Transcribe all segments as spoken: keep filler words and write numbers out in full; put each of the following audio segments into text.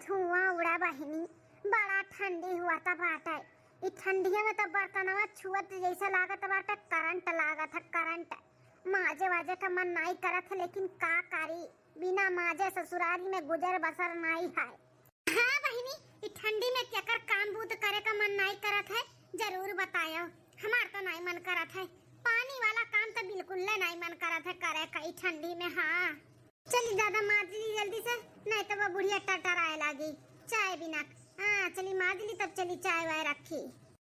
धुआं उड़ा बहिनी, बड़ा ठंडी हुआ त बाटे। ई ठंडिया में त बर्तनवा छुअत जैसे लागत बाटे करंट लागत है, करंट। माजे वाजे का मन नाई करत है, लेकिन का करी, बिना माजे ससुरारी में गुजर बसर नाई है। हाँ बहिनी, ई ठंडी में केकर काम बूत करे का मन नाई करत है, जरूर बतायो। हमार तो नाई मन करत है, पानी वाला काम तो बिल्कुल ले नाई मन करत है करे का ई ठंडी में। हाँ, चली दादा, माज ली जल्दी से, नहीं तो वो बुढ़िया टरटराए लागी चाय बिना। हाँ, चली माज ली, तब चली चाय वाय रखी।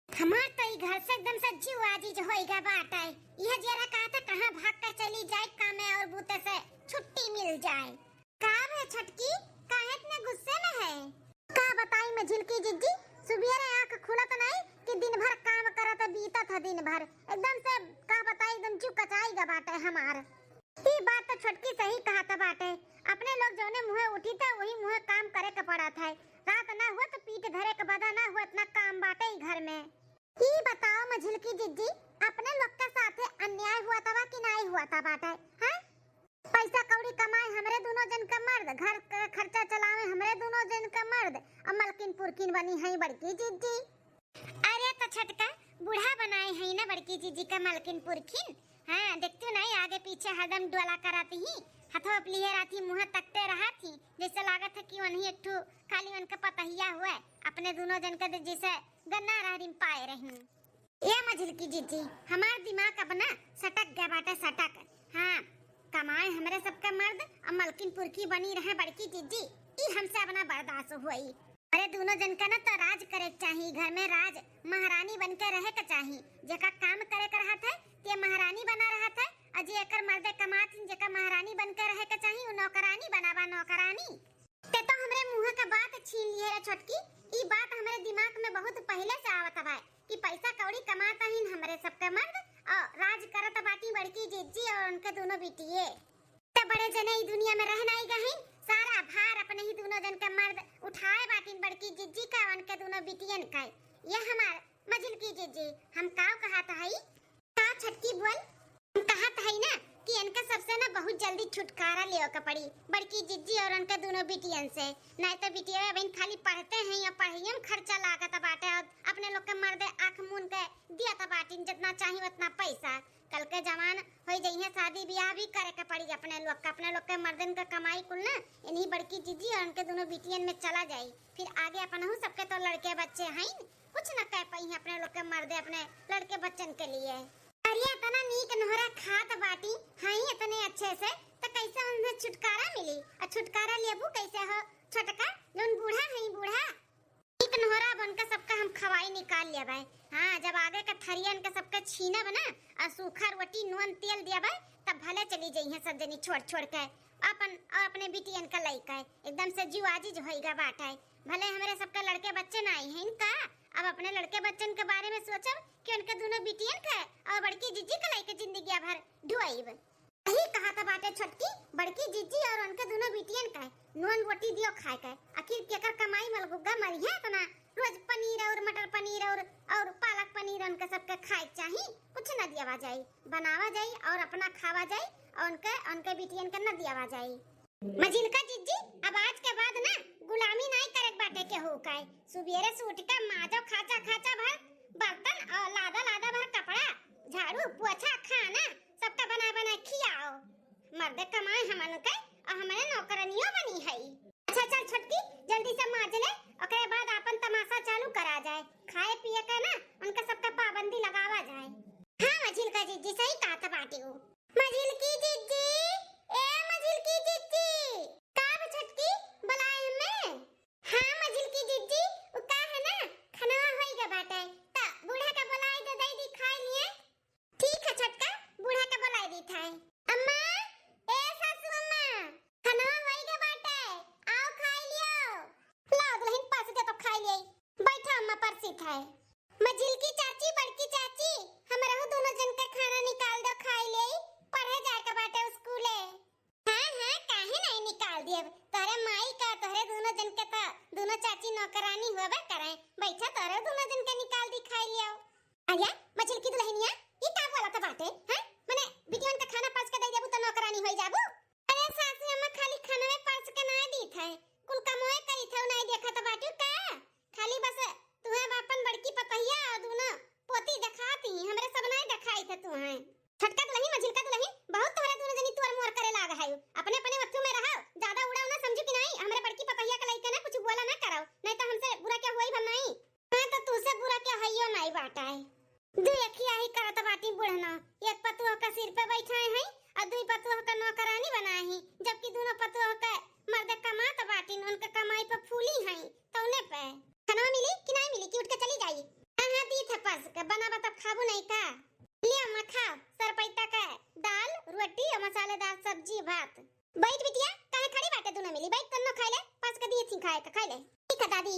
हमार तो ई घर से एकदम से जीव आजीज होइगा बाटे। यह जरा कहा था कहाँ भाग कर चली जाए कामे और बूते से छुट्टी मिल जाए। का भे छोटकी, काहे इतने गुस्से में है? का बताई मझिलकी जिज्जी, सुबेरे आँख खुलत नहीं कि दिन भर काम करत बीतत है दिन भर। एकदम से का बताई, एकदम जीव कचाई गा बाटे हमार। ई बात तो छोटकी सही कहत बाटे, अपने लोग जौने मुँहे उठी त वही मुँहे काम करे के पड़त है। रात ना हुआ तो पीठ धरे के बदा ना हुआ, इतना काम बाटे ई घर में। ई बताओ मझिलकी जिज्जी, अपने लोग के साथे अन्याय हुआ था कि नाई हुआ था बाटे, हैं? पैसा कौड़ी कमाए हमरे दोनों जन के मर्द, घर के खर्चा चलावे हमरे दोनों जन के मर्द, और मलकिन पुरकिन बनी है बड़की जिज्जी। अरे तो छोटका, बूढ़ा बनाए है ना बड़की जिज्जी का मलकिन पुरखिन। हाँ, देखतू नहीं, आगे पीछे हरदम डोला करत ही, हथवा पे लिए रहती, मुँह तकते रहत ही, जैसे लागत है कि वही एक ठो खाली उनका पतहिया हुआ, अपने दोनों जन के जैसे गन्ना रहरी में पाए रही। ए मझिलकी जिज्जी, हमार दिमाग अब ना सटक गया बाटे, सटक। हाँ, कमाए हमरे सबके मर्द, अब मलकिन पुरखी बनी रहे बड़की जिज्जी, ई हमसे अब ना बर्दाश्त हुई। अरे दोनों जन का ना तो राज करे के चाही, घर में राज महारानी बन के रहे के चाही। जेका काम करे के रहत है, ते महारानी बना रहत है, और जे एकर मर्दे कमात हिन, जेका महारानी बन के रहे के चाही, उ नौकरानी बनावा, नौकरानी। ते तो हमरे मुँह के बात छीन लिए रे छोटकी, ई बात हमरे दिमाग में बहुत पहले से आवत बा कि पैसा कौड़ी कमात हिन हमरे सबके मर्द और राज करत बाटी बड़की जिज्जी और उनके दोनों बिटिये। त बड़े जने ई दुनिया में रह नाई गहिन, सारा भार अपने ही दोनों जन के मर्द उठाए बाटिन बड़की जिज्जी का, उनके दोनों बिटियन का। ये हमार मझिलकी जिज्जी, हम काव कहत हई? का छोटकी बोल? हम कहत हई ना कि इनका सबसे ना बहुत जल्दी छुटकारा लेवे के पड़ी बड़की जिज्जी और उनके दोनों बिटियन से, नहीं तो बिटिया बहन खाली पढ़ते हैं या पढ़ाई में खर्चा लागत बाटे और अपने लोग के मर्दे आँख मून के दियत बाटिन जितना चाही उतना पैसा। कल के जवान होई जइहें, शादी ब्याह भी करे के पड़ी अपने लोग के, अपने लोग के मर्दन के कमाई कुल ना इन्हीं बड़की जिज्जी और उनके दोनों बिटियन में चला जाई। फिर आगे अपनहु सबके तो लड़के बच्चे हईन, कुछ न कह पाई अपने लोग के मर्दे अपने लड़के बच्चन के लिए। अरे इतना नीक नोहरा खात बाटी हई इतने अच्छे से, तो कैसे उनसे छुटकारा मिली? और छुटकारा लेबू कैसे हो छोटका, जौन बूढ़ा हई बूढ़ा? एक नोहरा बन के सबका हम खवाई निकाल लेबै। हाँ, जब आगे के थरियन के सबके छीनब ना, और सूखा रोटी, नून, तेल देबै, तब भले चली जइहें सब जनी छोड़ छोड़ के अपन और अपने बिटियन के लइके। एकदम से जीव आजिज होइगा बाटे। भले हमरे सबके लड़के बच्चे ना आई हैं का, अब अपने लड़के बच्चन के बारे में सोचब कि उनके दोनों बिटियन के और बड़की जिज्जी के लइके जिंदगिया भर ढुआइब। यही कहत बाटे छोटकी, बड़की जिज्जी और उनके दोनों बिटियन के नून रोटी दियो खाए के। आखिर केकर कमाई मलगुग्गा मरिहे इतना? रोज पनीर और मटर पनीर और, और पालक पनीर उनके सबके खाए के चाही। कुछ न दियावा जाई, बनावा जाई और अपना खावा जाई और उनके, उनके बिटियन के न दियावा जाई। मझिलका जिज्जी, अब आज के बाद ना गुलामी नाई करे के बाटे केहू का। सुबेरे से उठ के माजो खाचा खाचा भर बर्तन और लादा लादा भर कपड़ा, झाड़ू, पोछा, खाना, सबका बना बना खियाओ। मर्दे कमाए हमन के, और हमरे नौकरनियो बनी हई। अच्छा चल छोटकी, जल्दी से माज ले, ओकरे बाद आपन तमाशा चालू करा जाए। खाए पिए का ना उनका सबका पाबंदी लगावा जाए। हाँ मझिलका जिज्जी, सही कहत बाटी उ। मझिलकी जिज्जी, ए मझिलकी जिज्जी। का बा छोटकी, बुलाए हमें? हाँ मझिलकी जिज्जी, उ का है ना, खनवा होई गा बाटे, त बूढ़ा का बुलाए दे, दे दी खाए लिए। ठीक है छोटका, बूढ़ा का बुलाए दी था। अम्मा, ए सासू अम्मा, खनवा होई गा बाटे, आओ खाए लियो। लाओ दुल्हन, परस दे तो खाए लिए। बैठा अम्मा, परसी था। मझिलकी चाची, बड़की चाची, हमरहु दोनों जन का खाना निकाल दो, खाए ले, पढ़े जाए के बाटे स्कूले। हाँ, हाँ, काहे नहीं निकाल दियब? तोहरे माई का, तोहरे दोनों जन के तो, दोनों चाची नौकरानी होबे करे। बैठा, तोहरे दोनों जन के निकाल दी, खाए लियो। अरे, मझिलकी दुल्हनिया, ई का बोलत बाटे, हैं? मने, बिटियन के खाना परस के दे देबू तो नौकरानी होई जाबू? अरे सासू अम्मा, खाली खानवे परस के ना दीत है, कुल कमवे करीत है, उ नाई दे दिए थी खाए का, खाई ले। ठीक है दादी,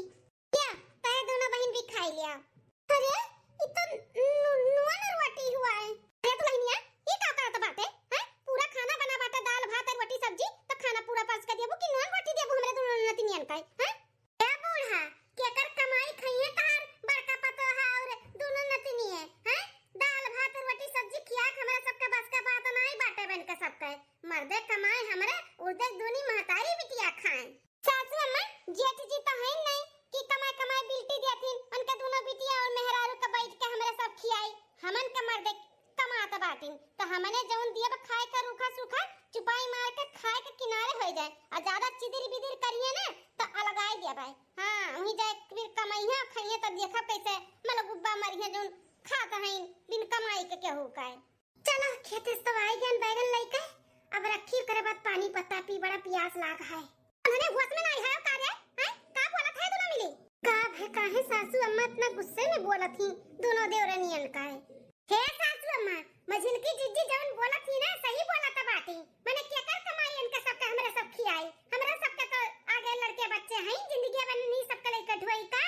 क्या तय दोनों बहिन भी खाई लिया। अरे, ई तो नु-, नुआ न रोटी हुआ है। अरे दुल्हनिया, ई का करत बाटे, हैं? पूरा खाना बना बाटे, दाल, भात और रोटी, सब्जी, तो खाना पूरा परस के देबू कि नुआ रोटी देबू हमरे दोनों नतिनियन का, हैं? ए बूढ़ा, केकर कमाई खइहे तहार बड़का पतोह और दोनों नतिनिये, हैं? दाल, भात, रोटी, सब्जी खिया के हमरा सबके बस के बात नाई बाटे बन के सबके। मर्दे कमाए हमरे, उर्दे दूनी महतारी बिटिया खाए। सासू अम्मा, जेठ जी तो हईन नहीं कि कमाए कमाए बिल्टी देथिन, उनके दोनों बिटिया और मेहरारू के बैठ के हमरे सब खियाई। हमन के मर्दे कमात बाटिन, तो हमने जौन दियब खाए के रूखा सूखा, चुपाई मार के खाए के किनारे हो जाए, और ज्यादा चिदिर बिदिर करिए ना, तो अलगाई देबै। हाँ, वहीं जाए फिर कमैया खइए, तो देखब कैसे मलगुब्बा मरिए, जौन खात हईन बिन कमाई के केहू का। चलो, खेते से तो आई गन बैगन लइके, अब रखी, ओकरे बाद पानी पत्ता पी, बड़ा पियास लाग है। उन्होंने होश में नहीं है का रे? हैं? का बोलत है दोनों मिली? का भे, काहे सासू अम्मा इतना गुस्से में बोलत ही दोनों देवरनियन का है? हे सासू अम्मा, मझिलकी जिज्जी जवन बोलत ही ना, सही बोलत बाटी। मने केकर कमाई इनका सबका, हमरा सब खियाई? हमरा सबके तो आगे लड़के बच्चे हैं, जिंदगी बननी सबके लइके ढोई का?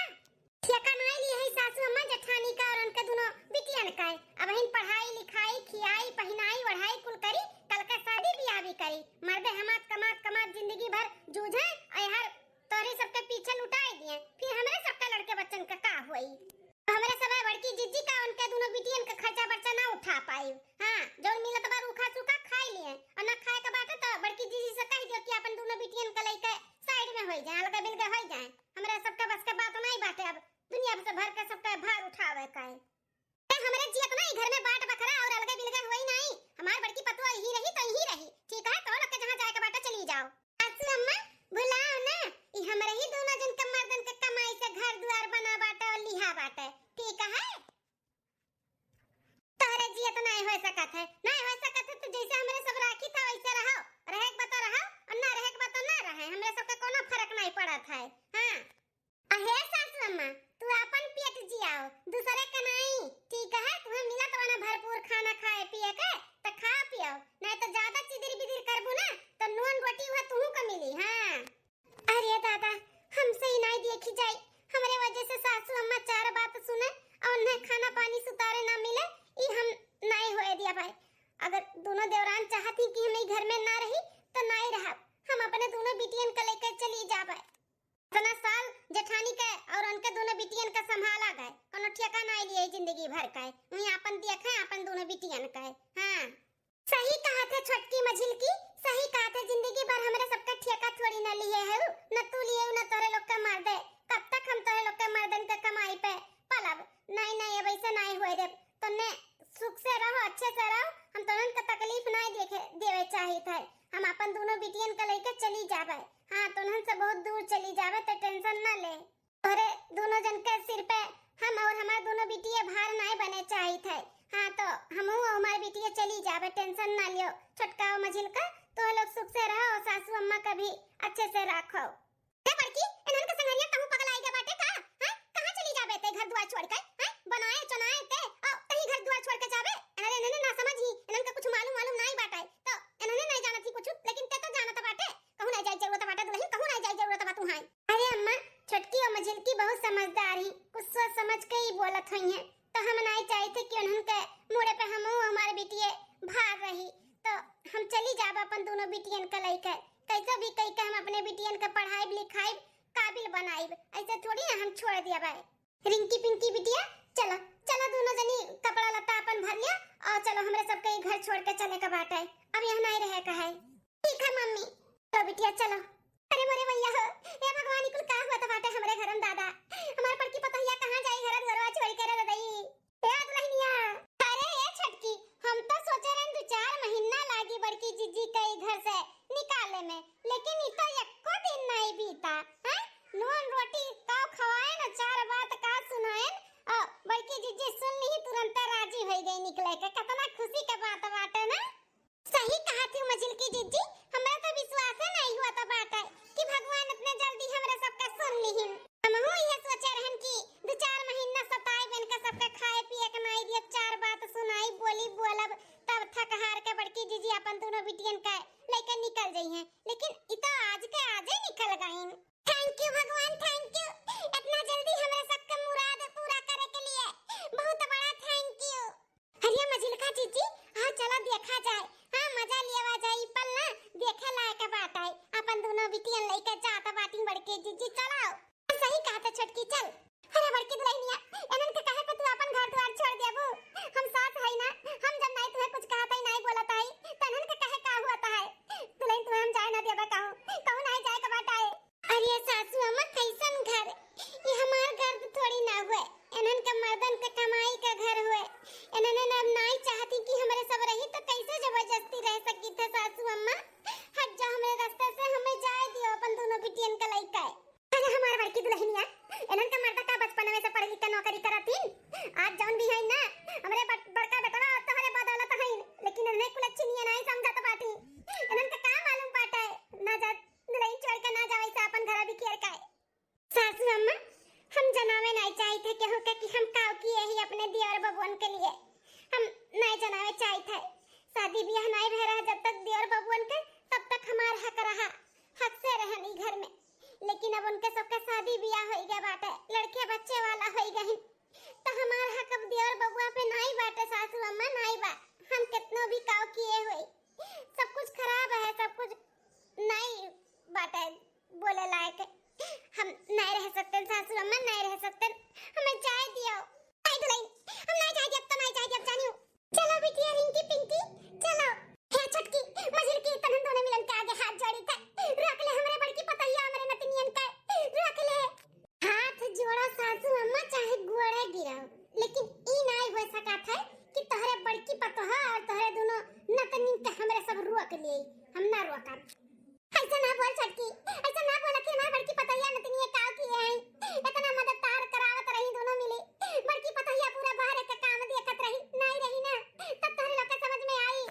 ठेका नाई लिए है सासू अम्मा जेठानी का और उनके दोनों बिटियन का। अबहिन पढ़ाई लिखाई, खियाई, पहिनाई, ओढ़ाई कुल करी, कल का शादी बियाह भी करी। मर्दे हमात कमात कमात जिंदगी भर जूझे, अहर तोहरे सबके पीछे लुटाए दिए, फिर हमरे सबके लड़के बच्चन का का होई? हमरे सब बड़की जिज्जी का उनके दोनों बिटियन का खर्चा बर्चा ना उठा पाई। हाँ, जौन मिलत बा रूखा सूखा खाई लिए, और ना खाए के बाटे तो बड़की जिज्जी से कह दियो कि अपन दोनों बिटियन का लइके साइड में होई जाए, अलगा बिलगा होई जाए। हमरा सबके बस के बात नहीं बाटे अब दुनिया से भर के सबके भार उठावे का है। ए, हमरे जियत ना ई घर में बाट बखरा और अलगे बिलगे होई नहीं। हमार बड़की पतोह यही रही तो यही रही। ठीक है, तो लोग के जहाँ जाए के बाटे चली जाओ। सासू अम्मा, भुलाओ ना, ई हमरे ही दोनों जन के मर्दन के कमाई से घर दुआर बना बाटे और लिहा बाटे। ठीक है? तोहरे जियत नहीं हो सकत है, नहीं हो सकत है तो जैसे हमरे सब राखी था वैसे रहो, रहे के बता रहो और ना रहे के बता ना रहे, हमरे सबके कोनो फर्क नहीं पड़त है। हाँ। अहे सासू अम्मा, तू आपन पेट जियाओ, दूसरे के नाई। ठीक है, तुम्हें मिलत बा ना भरपूर खाना खाए पिए के, त खा पियो, नहीं तो ज्यादा चिदिर बिदिर करबू ना, तो नून रोटी हुआ तुहू के मिली। हाँ। अरे दादा, हमसे ही नाई देखी जाई, हमरे वजह से सासू अम्मा चार बात सुने और उन्हें खाना पानी सुतारे ना मिले, ई हम नाई होए दिया भाई। अगर दोनों देवरान चाहती कि हम ई घर में ना रही, तो नाई रहब, हम अपने दोनों बिटियन के लेकर चली जाबे। इतना साल जेठानी के और उनके दोनों बिटियन का संभाला गए, कोनो ठेका नाई लिए जिंदगी भर का। वहीं आपन देखे आपन दोनों बिटियन का। हाँ, सही कहा थे छोटकी मझिलकी, सही कहा थे, जिंदगी भर हमरे सबका ठेका थोड़ी ना लिए है, न तू लिए, न तोरे लोग के मर्दे। कब तक हम तोरे लोग के मर्दन के कमाई पे पलब? नहीं, नहीं, अब ऐसे नहीं होए रे। तन्ने सुख से रहो, अच्छे से रहो, हम तोहन के तकलीफ नहीं देखे, देवे चाहित है। हम अपन दोनों बिटियन के लेके चली जाबे। हाँ, तोहन से बहुत दूर चली जाबे, तो टेंशन ना ले। तोहरे दोनों जन के सिर पे हम और हमार दोनों बिटिया भार नहीं बने चाहित है। हाँ, तो हमहू और हमार बिटिया चली जाबे, टेंशन ना लियो। छोटका और मझिलका, तो लोग सुख से रहो और सासू अम्मा का भी अच्छे से रखो। ए बड़की, इन्हन के संगरिया कहूँ पगलाई गए बाटे का? हैं? कहाँ चली जाबे ते घर दुआर छोड़ के? हैं? बनाए चुनाए ते, और कहीं घर दुआर छोड़ के जाबे? अरे इन्हन ना समझी, इन्हन के कुछ मालूम मालूम नहीं बाटे, तो इन्हन नहीं जानत ही कुछ, लेकिन ते तो जानत बाटे। कहूँ नहीं जाए जरूरत बाटे दुल्हन, कहूँ नहीं जाए जरूरत बा तुहाई। अरे अम्मा, छोटकी और मझिलकी बहुत समझदार ही, कुछ सोच समझ के ही बोलत हुई हैं, तो हम नहीं चाहित कि उन्हन के मुड़े पे हमहू हमारे बिटिये भार रही, तो हम चली जाब अपन दोनों बिटियन के लेके। कैसे भी कई के हम अपने बिटियन के पढ़ाई लिखाई काबिल बनाई, ऐसे थोड़ी ना हम छोड़ दिया भाई। रिंकी पिंकी बिटिया, चलो, चलो दोनों जनी कपड़ा लत्ता अपन भर लिया और चलो हमरे सबके ई घर छोड़ के चले के बाटे, अब यहाँ नहीं रहे का है। ठीक है मम्मी। तो बिटिया चलो। अरे मोरे भैया हो, ए भगवान, ई कुल का हुआ तो बाटे हमरे घर में दादा, हमार बड़की पतोहिया कहाँ जाई घर दुआरवा छोड़ के रे दई। ए दुल्हनिया। अरे ए छोटकी, हम तो सोचे रहन दो चार महीना लागी बड़की जिज्जी के ई घर से निकाले में, लेकिन ई तो एको दिन नहीं बीता, हैं? नून रोटी का खवाए ना, चार बात का सुनाए, और बड़की जिज्जी सुन ली, तुरंत राजी हो गई निकले के। कितना खुशी के बात बाटे ना। सही कहा थी मझिलकी जिज्जी, हमरा तो विश्वास नहीं हुआ था बाटे कि भगवान इतने जल्दी हमरा सबका सुन लिहिन। हमहू ये सोचे रहन कि दो चार महीना सताए बन के सबका खाए पिए के नहीं दिए, चार बात सुनाई बोली बोलब, तब थक हार के बड़की जिज्जी अपन दोनों बिटियन का लेके निकल जाई हैं, लेकिन ई तो आज के आजे निकल गईन। Thank you भगवान, thank you, इतना जल्दी हमरे सबके मुराद पूरा करे के लिए बहुत बड़ा thank you। अरे मझिलका जीजी, हाँ चला देखा जाए, हाँ मजा लियावा जाए, ई पल ना देखे लायक बात है। अपन दोनों बिटियन लइके जात बाटिन बड़की जीजी, चलाओ। सही कहत है छोटकी, चल। अरे बड़की दुलहिनिया, इनन के कहे पे तू अपन घर द्वार छोड़ देबू? हम सास हई ना, हम जब नाई तुहे कुछ कहत हई, नाई बोलत हई, त इनन के कहे का हुआ है? दुलहिन तुहे हम जाए ना देबे कहूँ, कहूँ नाई जाए के बात आए। अरे सासू अम्मा, कैसन घर? ये हमार घर तो थोड़ी ना हुए, इनन के मर्दन के कमाई का घर हुए। इनन अब नाई चाहती कि हमरे सब रही तो कैसे जबरदस्ती रह सकी थे सासू अम्मा? हट जाओ हमरे रास्ते से, हमें जाए दियो अपन दोनों बिटियन का लइका। अरे हमार बड़की दुलहिनिया, इनन का मर्दा का बचपन में से पढ़ लिख के नौकरी करतीन। आज जौन भी हईन ना, हमरे बड़-, बड़का बेटवा और तोहरे बदौलत हईन, लेकिन इन्हें कुलच्छिनिया नाई समझत बाटी। इनन का का मालूम बाटे, ना जा, दुलहिन छोड़ के ना जावे से अपन घर बिखेर के। सासू अम्मा, हम जनावे नाई चाहित है केहू के कि हम काव किए ही अपने दियोर बबुअन के लिए। हम नाई जनावे चाहित है। शादी ब्याह नाई भय रहा जब तक दियोर बबुअन के, तब तक हमार हक रहा, हक से रहन ई घर में। लेकिन अब उनके सबके शादी ब्याह होई गए बाटे, लड़के बच्चे वाला होई गए, तो हमार हक अब दियोर बबुआ पे नाई बाटे सासू अम्मा, नाई बा। हम कितनो भी काव किए होई, सब कुछ खराब है, सब कुछ नाई बाटे बोले लायक। हम नाई रह सकते सासू अम्मा, नाई रह सकते, हमें जाए दियो। नाई दुलहिन, हम नाई जाए दियो, अब तो नाई जाए दियो, अब जानियो। चलो बिटिया रिंकी पिंकी, चलो। हे छोटकी, मझिलकी, तनन दोनों मिलन के आगे हाथ जोड़ी के रोक ले हमरे बड़की पतोहिया, हमरे नतिनियन के रोक ले। हाथ जोड़ा सासू अम्मा, चाहे गोड़े गिराओ, लेकिन ई नाई हो सकत है कि तोहरे बड़की पतोहा और तोहरे दोनों नतनी के हमरे सब रोक लिए। हम ना रोकब। ऐसा ना बोल छोटकी, ऐसा ना बोल कि हमार बड़की पतोहिया नतनिया काव किए हैं। इतना मदद तार करावत रही दोनों मिली। बड़की पतोहिया पूरा बहरे के काम देखत रही, नाई रही ना, तब तोहरे लोग के समझ में आई।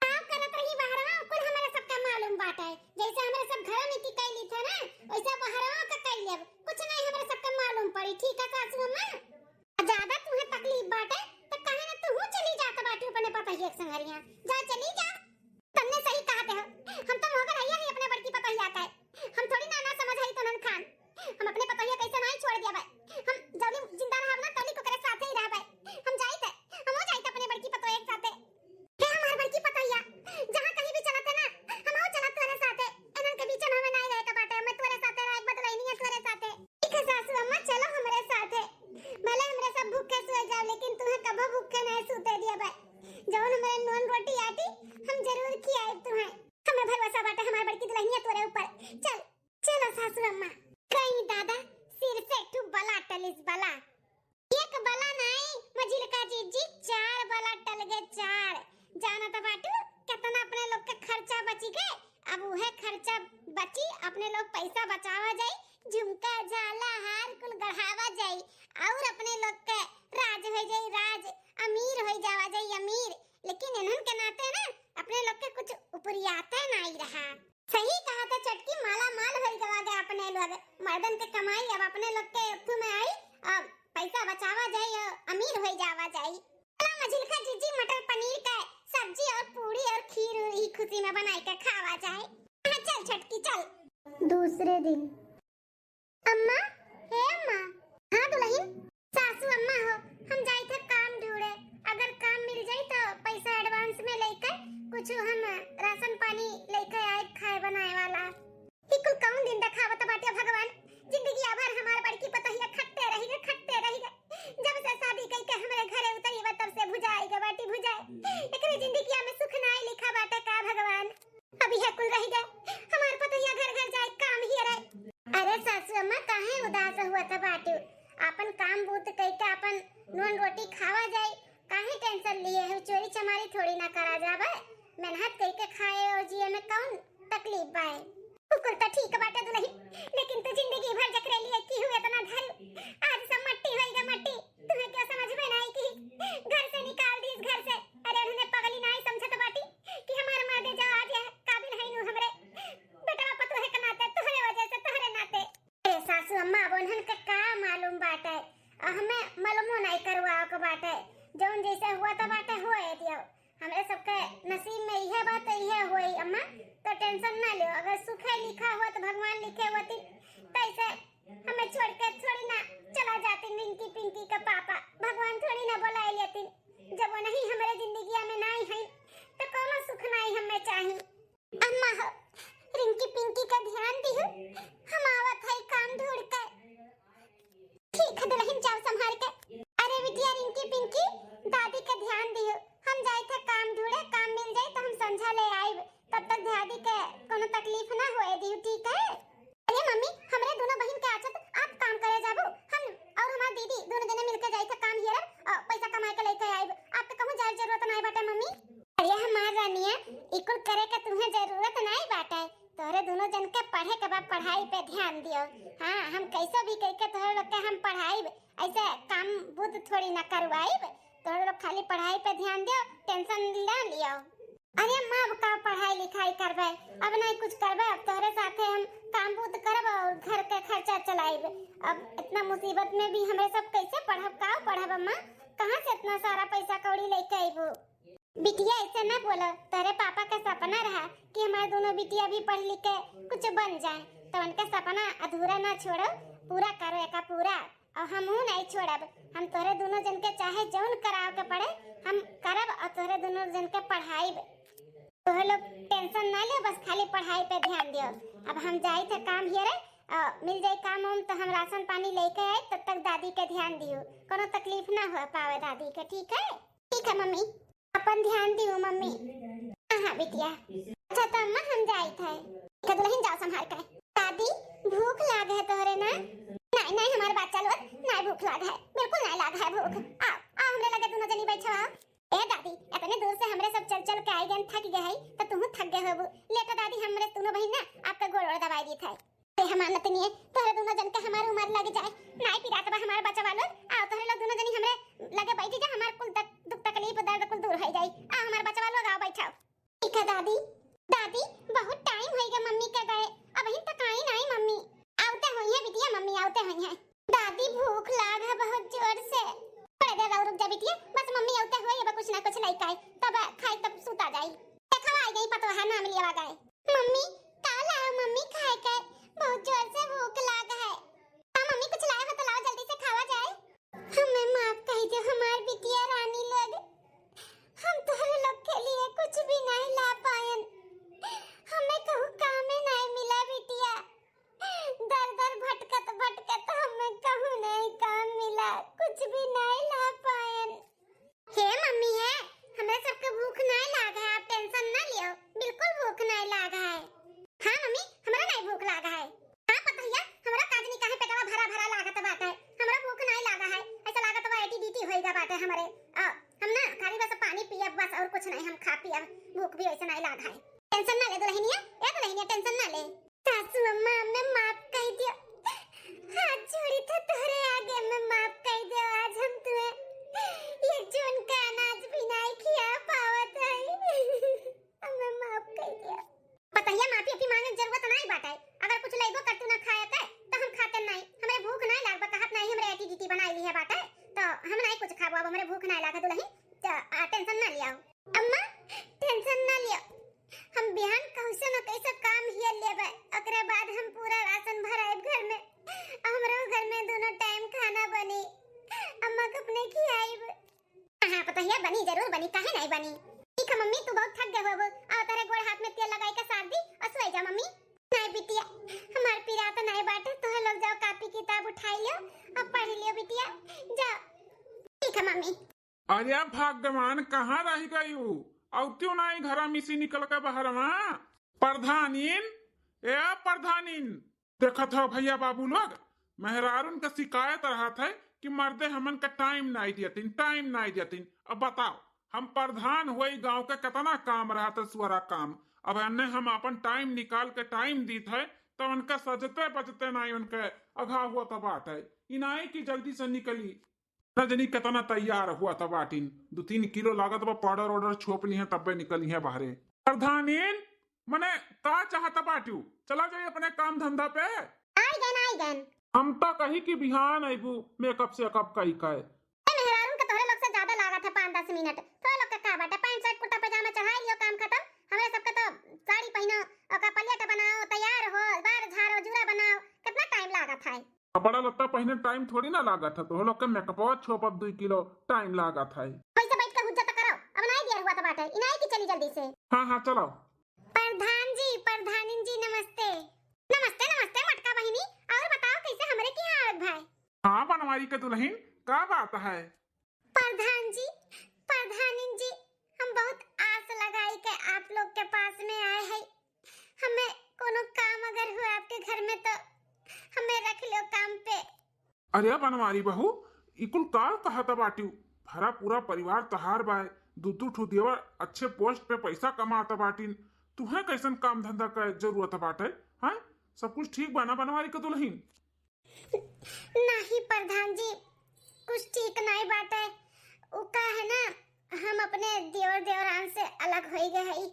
काम करत रही बहरवा, कुल हमरे सबका मालूम बाटे। जैसे हमरे सब घर में की कैली थे ना, वैसे बहरवा का कैली। अब कुछ नहीं हमरे सबका मालूम पड़ी, ठीक है सासू अम्मा? ज्यादा तुम्हें तकलीफ बाटे, तो कहे ना तू चली जात बाटू अपने पतोहिया के संगरिया। जा चली जा। तन्ने सही कहते हो, हम तो मोहगर हइया ही अपने बड़की पतोहिया का। हम थोड़ी ना ना समझ हई तोनन खान। हम अपने पतोहिया कैसे नाई छोड़ दिया भाई। हम जौली जिंदा रहब ना तौली ओकरे साथे ही रहब। हम जाइत है, हम हो जाइत अपने बड़की पतोहिया के साथे। हे हमार बड़की पतोहिया, जहाँ कहीं भी चलत है ना, हम हो चलत तोरे साथे। इनन के बीच में हमें नाई रहे के बाटे, हमें तोरे साथे रहे के बा, दुलहिनिया तोरे साथे। ठीक है सासू अम्मा, चलो हमरे साथे। भले हमरे सब भूखे सोए जाओ, लेकिन तुम्हें कबो भूखे नहीं सूते दिया भाई। जौन हमरे नून रोटी आटी, हम जरूर खियाए तुम्हें। हमें भरोसा बाटे हमार बड़की दुलहिनिया तोरे ऊपर। चल, चलो सासू अम्मा। कहीं दादा, सिर से ठू बला टलिस बला। एक बला नाई, मझिलका जीजी, चार बला टल गए, चार। जानत बाटू, कितना अपने लोग के खर्चा बची गए। अब उहे खर्चा बची, अपने लोग पैसा बचावा जाई, झुमका, झाला, हार कुल गढ़ावा जाई, और अपने लोग के राज हो जाई, राज, अमीर हो जावा जाई, अमीर। लेकिन इन्हन के नाते ना, अपने लोग के कुछ उपरियाते नाई रहा। सही कहा था छोटकी, माला माल होई गवा गए अपने लोग। मर्दन के कमाई अब अपने लोग के अथू में आई, अब पैसा बचावा जाई और अमीर होई जावा जाई। चला मझिलका जीजी, मटर पनीर का सब्जी और पूरी और खीर उरी खुशी में बनाई के खावा जाए। हाँ, चल छोटकी, चल। दूसरे दिन। अम्मा, हे अम्मा। हाँ दुलहिन। सासू अम्मा हो, हम जाई थे काम ढूंढे, अगर काम मिल जाई तो पैसा advance में लेके कुछ हम राशन पानी लेके आए खाए बनाए वाला। ई कुल कौन दिन देखावत बाटे भगवान, जिंदगिया भर हमार बड़की पतोहिया खटते रही गे, खटते रही गे। जब से शादी कई के हमरे घरे उतरी बा तब से भुजाई गे बाटी भुजाए। एकरे जिंदगिया में सुख नाई लिखा बाटे का भगवान? अब यह कुल रह गए, हमार पतोहिया घर घर जाए काम ही रहे। अरे सासू अम्मा, काहे उदास हुआ था बाटू? आपन काम बूत कई के आपन नून रोटी खावा जाए, काहे tension लिए हो? चोरी चमारी थोड़ी ना करा जावे, मेहनत कई के खाए और जिए में कौन तकलीफ बाए? उ कुल तो ठीक बाटे दुलहिन, लेकिन तू जिंदगी भर जकरे लिए की हुए इतना धरू, आज सब मट्टी होई गे मट्टी। तुम्हें क्यों समझ में नहीं कि घर से निकाल दीस घर से? अरे उन्हें पगली नाई समझत बाटी कि हमार मर्दे जो आज यह काबिल है नु हमरे बेटवा पतोहे के नाते, तोहरे वजह से, तोहरे नाते। ए सासू अम्मा, अब उन्हन के का मालूम बाटे? आ हमें मालूमो नहीं करवाओ के बाटे। जौन जैसे हुआ तो बाटे, होए दियो। हमरे सबके नसीब में इहे बात, इहे होई अम्मा, तो tension ना लियो। अगर सुखे लिखा हुआ तो भगवान लिखे होती, तो पढ़ाई पे ध्यान दियो। हाँ, हम कैसे भी कइके तोहरे लोग के हम पढ़ाई, ऐसे काम बुत थोड़ी ना करवाइब। तोहरे लोग खाली पढ़ाई पे ध्यान दियो, टेंशन ना लियो। अरे अम्मा, अब का पढ़ाई लिखाई करबे, अब नहीं कुछ करबे, अब तोहरे साथे हम काम बुत करब और घर के खर्चा चलाइब। अब इतना मुसीबत में भी हमरे सब कैसे पढ़ब, का पढ़ब अम्मा, कहाँ से इतना सारा पैसा कौड़ी लेके अइबू? बिटिया, ऐसे ना बोलो, तोरे पापा का सपना रहा कि हमारे दोनों बिटिया भी पढ़ लिख के कुछ बन जाए, तो उनका सपना अधूरा ना छोड़ो, पूरा करो एका पूरा। और हमहू नहीं छोड़ब, हम तोरे दोनों जन के चाहे जौन कराव के पड़े, हम करब और तोरे दोनों जन के पढ़ाइब। तोहे लोग टेंशन ना लियो, बस खाली पढ़ाई पे ध्यान दियो। अब हम जाई थे काम हियरे, अ, मिल जाई काम उम तो हम राशन पानी लेके आई, तब तक दादी के ध्यान दियो, कोनो तकलीफ ना हो पावे दादी के, ठीक है? ठीक है मम्मी। अपन ध्यान दियो मम्मी। हाँ, हाँ बिटिया। अच्छा तो अम्मा हम जाइत है। ठीक है दुलहिन, जाओ संभाल के। दादी, भूख लाग है तोहरे ना? नहीं, नहीं हमार बच्चा लोग, नहीं भूख लाग है, बिल्कुल नहीं लाग है भूख। आओ, आओ हमरे लगे दोनों जनी बैठो, आओ। ए दादी, इतने दूर से हमरे सब चल चल के आई गए, थक गए है, तो तुम थक गए होबू। लेटो दादी, हमरे दोनों बहिन ना आपका गोड़ ओड़ दबाई दीत है। ए हमार नतनिए, तोहरे दोनों जन के हमार उमर लग जाए। नाई पिरात बा हमार बचवा लोग। आओ तोहरे लोग दोनों जनी हमरे लगे बैठी जा, हमार कुल तक दुख तकलीफ दर्द कुल दूर हो जाई। आओ हमार बचवा लोग, आओ बैठाओ। ठीक है दादी। दादी, बहुत टाइम होई गया मम्मी के गए, अबहिन तक आई नाई मम्मी। आवते होई है बिटिया, मम्मी आवते होई है। दादी भूख लाग है बहुत जोर से। थोड़े देर और रुक जा बिटिया, बस मम्मी आवते होई, अब कुछ ना कुछ लइके आई, तब खाई तब सुता जाई। देखो आई गई पतोहा, नाम लिया गए। मम्मी, का लाओ मम्मी खाए के? बहुत जोर से भूख लाग है। हाँ मम्मी, कुछ लाए हो तो लाओ, जल्दी से खावा जाए। हमें माफ कह दो हमार बिटिया रानी लोग, हम तोहरे लोग के लिए कुछ भी नहीं ला पायन। हमें कहूँ कामे नहीं मिला बिटिया, दर दर भटकत भटकत हमें कहूँ नहीं काम मिला, कुछ भी नहीं ला पायन। हे मम्मी, हे, हमरे सबके भूख नाय लाग है, आप टेंशन ना लियो, बिल्कुल भूख नाय लाग है। हाँ मम्मी, हमरा नाय भूख लाग है। हाँ पतोहिया, हमरा का जनी काहे पेटवा भरा भरा लागत बाटे, हमरा भूख नाय लाग है, ऐसा लागत बा एटी डीटी होइगा बाटे हमरे। आ, हम ना खाली बस पानी पियब बस, और कुछ नहीं, हम खा पियब, भूख भी ऐसे नाय लाग है। टेंशन ना ले दुलहिनिया, ए दुलहिनिया टेंशन ना ले। सासू अम्मा, हमें माफ कर दियो। हाथ जोड़ी था तोहरे आगे, हमें माफ कर दियो। आज हम तुम्हें ये जून का अनाज भी नहीं खिया पावत है। हमें माफ कर दियो। पतोहिया, माफी अपी मांगे के जरूरत नहीं बाटे। अगर कुछ लेबो कर तू ना खाए के, तो हम खाते नहीं। हमरे भूख नहीं लागबा, कहत नहीं हमरे एटी डीटी बनाई ली है बाटे, तो हम नहीं कुछ खाबो। अब हमरे भूख नहीं लागे दुलहिन, तो, आ, टेंशन ना लिया। अम्मा, टेंशन ना लियो, हम बिहान कैसे न कैसे काम हिया लेबे, ओकरे बाद हम पूरा राशन भराइब घर में, हमरो घर में दोनों टाइम खाना बनी, अम्मा के अपने खियाइब। हाँ, हाँ, पतोहिया बनी, जरूर बनी, काहे नहीं बनी। ठीक है मम्मी, तू बहुत थक गए होबो, आओ तेरे गोड़ हाथ में तेल लगाई के सार दी और सोए जा मम्मी। नहीं बिटिया, हमार पीरा तो नहीं बाटे, तोहे लोग जाओ कापी किताब उठाई लियो और पढ़ लियो बिटिया, जाओ। ठीक है मम्मी। अरे भगवान, कहाँ रहि गई ऊ? अउतिउ नाई घरा में से निकल के बहरवा। प्रधानिन, ए प्रधानिन, देखत हो भइया बाबू लोग, मेहरारून के सिकायत रहत है कि मर्दे हमन के टाइम नाई दियतिन, टाइम नाई दियतिन। अब बताओ, हम प्रधान होई गाँव के, केतना काम रहत है सुअरा काम, अब एन्ने हम आपन टाइम निकाल के टाइम दीत है, तो उनके सजते बजते नाई उनके अघा होत बाटे। ई नाई कि जल्दी से निकली, न जनी केतना तैयार होत बाटिन। दू तीन किलो लागत बा, पाउडर वाउडर छोप लिहे तब्बे निकलिहे बाहरे। प्रधानिन, मने का चाहत बाटिउ? चला जाई अपने काम धंधा पे। आई गन, आई गन। हम तो कही कि बिहान अइबू मेकअप सेकअप कई के। ए मेहरारून के तोहरे लोग से ज्यादा लागत है पाँच दस मिनट। तोहरे लोग के का बाटे, पैंट शर्ट कुर्ता पैजामा चढ़ाई लियो, काम खत्म। हमरे सबके तो साड़ी पहिनो, ओका पलेट बनाओ, तैयार हो, बार झाड़ो, जूरा बनाओ, कितना टाइम लागत है। कपड़ा लत्ता पहिने टाइम थोड़ी ना लागत है, तोह लोग के मेकअपवा छोपत दुई किलो टाइम लागत है। वैसे बैठ के हुज्जत करो, अब नाई देर हुआ तो बाटे, इनाई की चली जल्दी से। हाँ, हाँ, चलो। प्रधान जी, प्रधानिन जी, नमस्ते। नमस्ते, नमस्ते मोटका बहिनी, और बताओ कैसे हमरे की हालत भाई? हाँ, बनवारी के दुलहिन, का बात है? प्रधान जी, प्रधानिन जी, हम बहुत आस लगाई के आप लोग के पास में आए हैं। हमें कोनो काम अगर हुआ आपके घर में तो हमें रख लो काम पे। अरे बनवारी बहू, ई कुल का कहत बाटिउ? भरा पूरा परिवार तहार बाय, दू दू ठो देवर अच्छे पोस्ट पे पैसा कमात बाटिन, तुहें कैसन काम धंधा के जरूरत बाटे? हैं? सब कुछ ठीक बा ना बनवारी का दुलहिन? नाही प्रधान जी, कुछ ठीक नाही बाटे। उ का है ना, हम अपने देवर देवरान से अलग होई गए हई।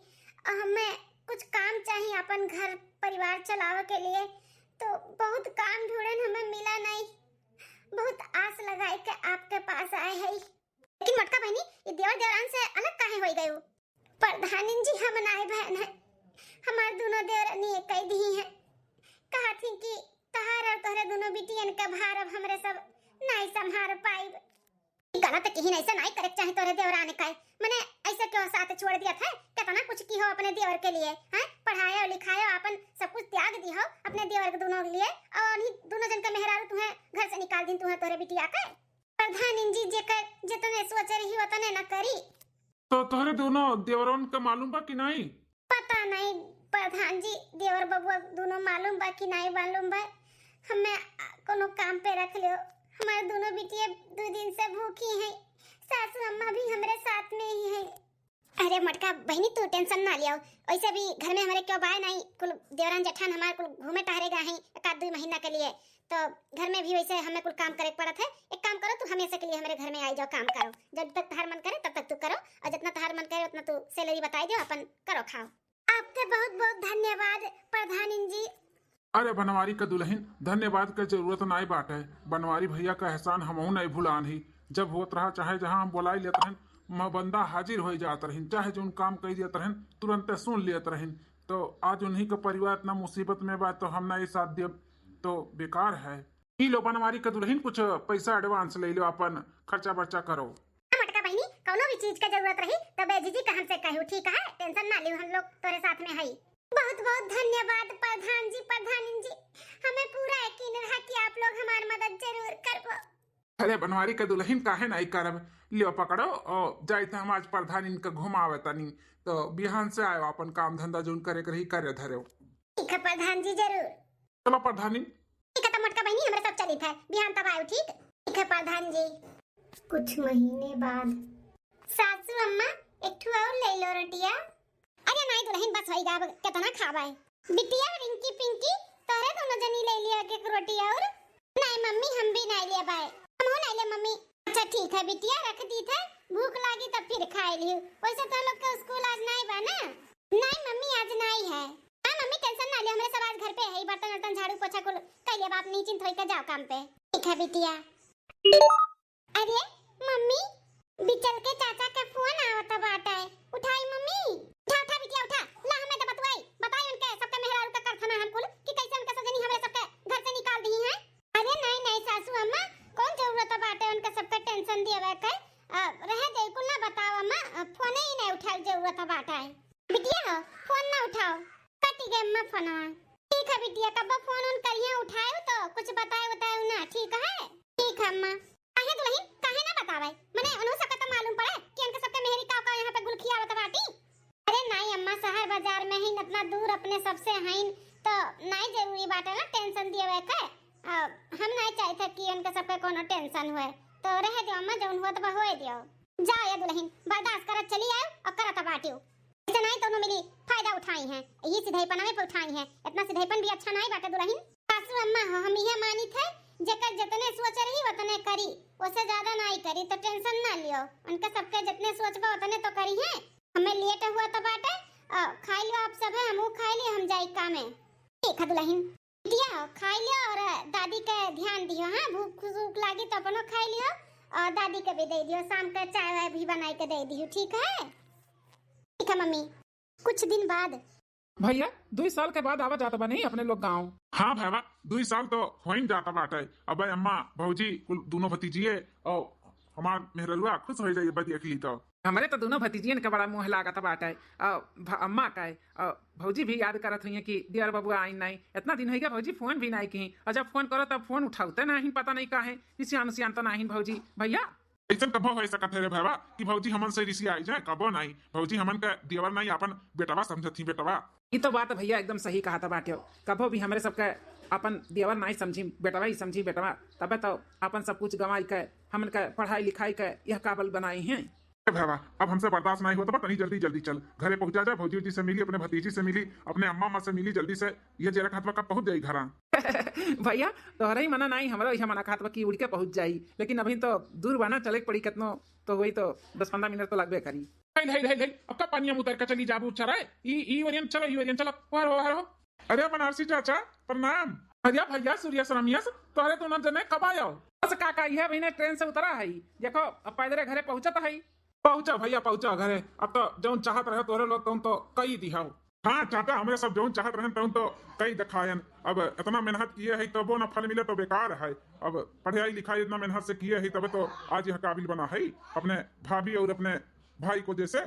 हमें कुछ काम चाहिए अपन घर परिवार चलावे के लिए, तो बहुत काम ढूंढन, हमें मिला नहीं। बहुत आस लगाए के आपके पास आए हई। लेकिन मोटका बहिनी, ये देवर देवरान से अलग काहे होई गयू? प्रधानिन जी, हम नाय बहन है, हमार दोनों देवरनी एक ही दी है। कहा थी कि तहार और तोहरे दोनों बिटियन का भार अब हमरे सब नाय संभार पाइब। ई गलत किहिन, ऐसा नाय करे के चाहे तोहरे देवरान का। मने ऐसा क्यों साथ छोड़ दिया था? कितना कुछ की हो अपने देवर के लिए, हैं? पढ़ायो लिखायो, अपन सब कुछ त्याग दी हो अपने देवर के दोनों के लिए, और उन्हीं दोनों जन का मेहरारू तुम्हें घर से निकाल दिन, तुम्हें तोहरे बिटिया के। प्रधानिन जी जेकर जितने सोचे रही उतने न करी। तो तोहरे दोनों देवरन का मालूम बा कि नहीं? पता नहीं प्रधान जी, देवर बबुआ दोनों मालूम बा कि नहीं मालूम बा। हमें आ, कोनो काम पे रख लियो। हमारे दोनों बिटिया दो दिन से भूखी हैं। सासू अम्मा भी हमरे साथ में ही हैं। अरे मोटका बहिनी, तू टेंशन ना लियो। वैसे भी घर में हमारे क्यों बाय नहीं, कुल देवरान जेठान हमारे कुल घूमे टहरे गए हैं एक आध दो महीना के लिए। तो घर में भी वैसे हमें कुल काम करे के पड़त है। एक काम करो, तू हमेशा के लिए हमारे घर में आई जाओ, काम करो। जब तक तहार मन करे तब तक तू करो, और जितना तहार मन करे उतना तू सैलरी बताई दो, अपन करो खाओ। आपके बहुत बहुत धन्यवाद प्रधानिन जी। अरे बनवारी का दुलहिन, धन्यवाद के जरूरत नाई बाटे। बनवारी भैया का एहसान हमहू नहीं भुलान ही। जब होत रहा चाहे जहाँ हम बोलाई लेत रहन, म-, बंदा हाजिर हो जात रहिन, चाहे जौन काम कही देत रहन तुरंते सुन लेत रहिन। तो आज उन्हीं का परिवार इतना मुसीबत में बा तो हम ना ये साथ देब तो बेकार है। ई लो बनवारी का दुलहिन, कुछ पैसा एडवांस ले लो, अपन खर्चा बर्चा करो। हाँ मोटका बहिनी, कौनो भी चीज का जरूरत रही तो बेझिझक हमसे कहू, ठीक है? टेंशन ना लियो, हम लोग तोरे साथ में हई। बहुत बहुत धन्यवाद प्रधान जी, प्रधानिन जी, हमें पूरा यकीन रहा कि आप लोग हमार मदद जरूर करबो। अरे बनवारी का दुलहिन, काहे नहीं करब? लियो पकड़ो, और जाइत हम आज प्रधानिन का घुमावे तनी, तो बिहान से आयो, अपन काम धंधा जौन करे के रही करे धरो। ठीक है प्रधान जी, जरूर। चलो प्रधानिन। ठीक है, तो मोटका बहिनी, हमरा सब चलित है, बिहान तब आयो, ठीक? ठीक है प्रधान जी। कुछ महीने बाद। सासू अम्मा, एक ठो और ले लो रोटिया। अरे नाई दुलहिन, बस होई गा, अब कितना खाबे? बिटिया, रिंकी पिंकी, तोहरे दोनों जनी ले लिया एक रोटी और। नाई मम्मी, हम भी नाई लिया बाय। हमहू नाई ले मम्मी। अच्छा ठीक है बिटिया, रख दी थे, भूख लागी तब फिर खाए लियो। वैसे तो लोग के स्कूल आज नाई बा ना? नाई मम्मी, आज नाई है। हाँ मम्मी, टेंशन ना ले, हमरे सब आज घर पे है, बर्तन वर्तन झाड़ू पोछा कुल कर लिया, बाप नीचिंत होई के जाओ काम पे। ठीक है बिटिया। अरे मम्मी, बिचल के चाचा के फोन आवत बाटे, उठाई मम्मी। उठा उठा बिटिया उठा, ला हमें तो बतुआई, बताई उनके सबके मेहरारू का करथना हम कुल कि कैसे उनके सजनी हमरे सबके घर से निकाल दी है। अरे नहीं नहीं सासू अम्मा, कौन जरूरत बाटे उनके सबके टेंशन देवे के? अ, रहे दे, कुल ना बताओ अम्मा, अ, फोने ही नहीं उठाए जरूरत बाटे। बिटिया हो, फोन ना उठाओ, कटी गए अम्मा फोनवा। ठीक है बिटिया, कब फोन उन करिए उठाए तो कुछ बताए उताए ना, ठीक है? ठीक है अम्मा। काहे दुलहिन, काहे ना बतावे? मने उन्हों सबके तो मालूम पड़े कि इनके सबके मेहरी का का यहाँ पे गुलखियावत बाटी। अरे नाई अम्मा, शहर बाजार में ही इतना दूर अपने सबसे हईन, तो नाई जरूरी बाटे ना टेंशन दिए के। आ, हम नाई चाहते कि इनके सबके कोनो टेंशन हुए, तो रहे दो अम्मा, जौन हुआ तो होए दियो। जाओ ये दुलहिन, बर्दाश्त करत चली आयो और करत बाटियो। ऐसे नाई दोनों मिली फायदा उठाई हैं, यही सिधाईपनवे पे उठाई हैं। इतना सिधाईपन भी अच्छा नाई बाटे दुलहिन। सासू अम्मा हो, हम यह मानित है, जेकर जितने सोच रही उतने करी, उसे ज्यादा नाई करी, तो टेंशन ना लियो। उनके सबके जितने सोच बा उतने तो करी हैं। हमें लेट हुआ तो बाटे, अ, खाई लियो आप सब है, हमहू खाई लिए, हम जाई कामे। ठीक है दुलहिन। बिटिया हो, खाई लियो और दादी के ध्यान दियो, हाँ, भूख भूख लागी तो अपनो खाई लियो और दादी के भी दे दियो, शाम के चाय वाय भी बनाई के दे दियो, ठीक है? ठीक है मम्मी। कुछ दिन बाद। भैया, दुई साल के बाद आवा जात बा नहीं अपने लोग गाँव। हाँ भैया, दुई साल तो होइन जात बाटे। अबे अम्मा, भौजी, कुल दोनों भतीजिए और हमार मेहररुआ खुश हो जाइए बा देख ली तो। हमरे तो दोनों भतीजियन के बड़ा मोह लागत बाटे। अ, भ-, अम्मा का, अ, भौजी भी याद करत हुई कि दियर बबुआ आई नहीं, इतना दिन हो गया भौजी फोन भी नहीं की, और जब फोन करो तब फोन उठावते नहीं, पता नहीं काहे, कि सियान सियान तो नहीं भौजी। भैया, ऐसन कबो हो सकत है रे भैया कि भौजी हमन से रिसी आई जाए? कबो नहीं। भौजी हमन के देवर नहीं, अपन बेटवा समझत ही बेटवा। ई तो बात भैया एकदम सही कहा था बाटे। कबो भी हमरे सबके अपन देवर नहीं समझी, बेटवा ही समझी बेटवा, तबे तो अपन सब कुछ गंवाई के, हमन के पढ़ाई लिखाई के यह काबिल बनाई हैं। ए भैया, अब हमसे बर्दाश्त नाहीं होत बा, तनी जल्दी जल्दी चल, घरे पहुंचा जा, भौजी उजी से मिली, अपने भतीजी से मिली, अपने अम्मा अम्मा से मिली, जल्दी से। ये जेरा खात बा कब पहुंच जाई घरा? भैया, तोहरे ही मना नाहीं, हमरो इहे मना खात बा कि उड़ के पहुंच जाई, लेकिन अभी तो दूर बा ना, चले के पड़ी केतनो, तो वही तो दस पन्द्रह मिनट तो लगबे करी। हेल, हेल, हेल, हेल, अब का पनिया में उतर के चली जाबू चराए? ई, ई ओरियन चलो, ई ओरियन चलो, बाहर हो, बाहर हो। अरे बनारसी चाचा, प्रणाम। अरे भैया सूर्या रमेश, तोहरे दोनों जने कब आयो? बस काका, इहे अभी ने ट्रेन से उतरा है, देखो अब पैदरे घरे पहुंचत है। पहुंचा भैया, पहुंचा घरे। अब तो जौन चाहत रहे तोहरे लोग, तौन तो कई दिहाओ। हाँ चाचा, हमरे सब जौन चाहत रहन तौन तो कई देखायन। अब इतना मेहनत किए है तबो ना फल मिले तो बेकार है। अब पढ़ाई लिखाई इतना मेहनत से किए है तबे तो आज यह काबिल बना है अपने भाभी और अपने भाई को जैसे।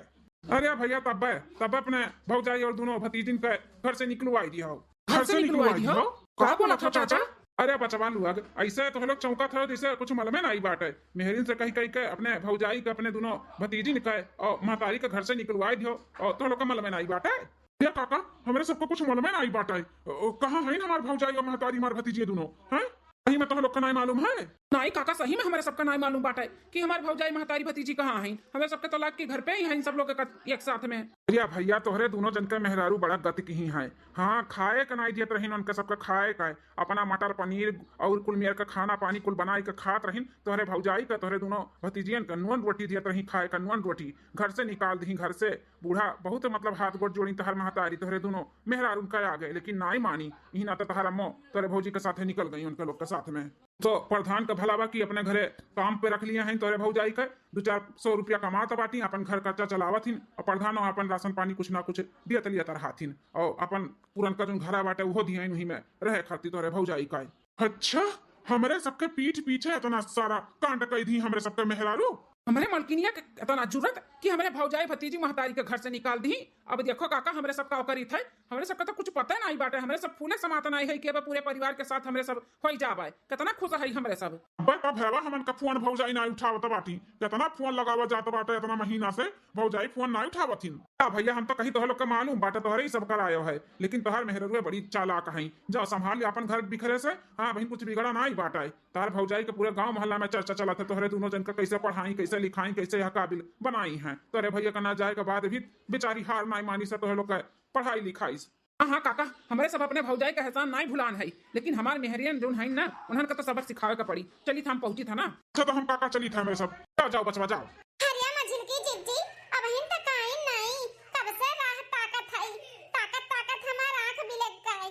अरे भैया तब्बे, तब्बे अपने भौजाई और दोनों भतीजिन के घर से निकलवाई दियो। घर से निकलवाई दियो? का बोला था चाचा? अरे बचवा लुअग, ऐसे तो लोग चौंकत है जैसे कुछ मालूमे नाहीं बाटे। मेहरिन से कही कही के अपने भौजाई के अपने दोनों भतीजिन के और महतारी के घर से निकलवाई दियो और तो लोग का मालूमे नाहीं बाटे। ये काका, हमरे सबको कुछ मालूमे नाहीं बाटे। ओ, कहाँ है हमार भौजाई और महतारी, हमार भतीजी दोनों? हैं? सही में तोह लोग का नाहीं मालूम है? नाहीं काका, सही में हमरे सबका नाहीं मालूम बाटे कि हमार भौजाई महतारी भतीजी कहाँ हैं। हमरे सबके तो लाग के घर पे ही हैं सब लोग एक, एक साथ में। अरे भैया, तोहरे दोनों जन के मेहरारू बड़ा गति की ही हैं। हाँ, खाए का नाहीं दियत रहीन उनके सबका खाए का। अपना मटर पनीर और कुल मेर का खाना पानी कुल बनाए के खात रहीन। तोहरे भौजाई का, तोहरे दोनों भतीजियन का नून रोटी दियत रही खाए का, नून रोटी। घर से निकाल दही, घर से। बूढ़ा बहुत मतलब हाथ गोड़ जोड़ी तोहर महतारी, तोहरे दोनों मेहरारू उनका आ गए, लेकिन नाहीं मानी। इही नाते तोहर अम्मो तोहरे भौजी के साथे निकल गई उनके लोग के साथ में। तो प्रधान का भला बा कि अपने घरे काम पे रख लिए हैं तोहरे भौजाई के, दो चार सौ रुपया कमात बाटी, अपन घर खर्चा चलावत हिन, और प्रधान अपन राशन पानी कुछ ना कुछ दियत लियत रहत हिन, और अपन पुरनका जोन घरा बाटे उहो दिहन उही में रहे खातिर तोहरे भौजाई का। अच्छा, हमरे सबके पीठ पीछे इतना सारा कांड कई दी हमरे सबके मेहरारू। हमरे मलकिनिया के इतना जुर्रत कि हमरे भौजाई भतीजी महतारी के घर से निकाल दी। अब देखो काका, हमरे सब का करी थे, हमरे सबका तो कुछ पता नाहीं बाटे, हमरे सब फूले समात नाहीं है कि अब पूरे परिवार के साथ हमरे सब होई जाबे। कितना खुश है हमरे सब। अबे का भैया, हमन का फोन भौजाई नाहीं उठावत बाटी, कितना फोन लगावा जात बाटे इतना महीना से, भौजाई फोन नाहीं उठावत हिन। का भैया, हम तो कही तोहरे लोग के मालूम बाटे, तोहरे ही सब करायो है, लेकिन तोहर मेहररुए बड़ी चालाक है। जाओ संभाल ले अपन घर बिखरे से। हाँ बहिन, कुछ बिगड़ा नाहीं बाटे। तोहर भौजाई के पूरे गांव मोहल्ला में चर्चा चलत है, तोहरे दोनों जन का कैसे पढ़ाई, कैसे लिखाई, कैसे यह काबिल बनाई है। तोहरे भैया का ना जाए के बाद भी बेचारी हार नाहीं मानी से तोहरे लोग के पढ़ाई लिखाई से। हाँ, हाँ, काका, हमरे सब अपने भौजाई का एहसान नाहीं भुलान है, लेकिन हमार मेहरियन जोन है ना, उन्हन का तो सबक सिखावे का पड़ी। चली था, हम पहुँची था ना। अच्छा, तो हम काका चली था, हमरे सब। जाओ, जाओ, बचवा, जाओ। अरे मझिलकी जिज्जी, अबहिन तक आइन नाहीं, कब से राह ताकत है, ताकत ताकत हमार आँख बिलक गए।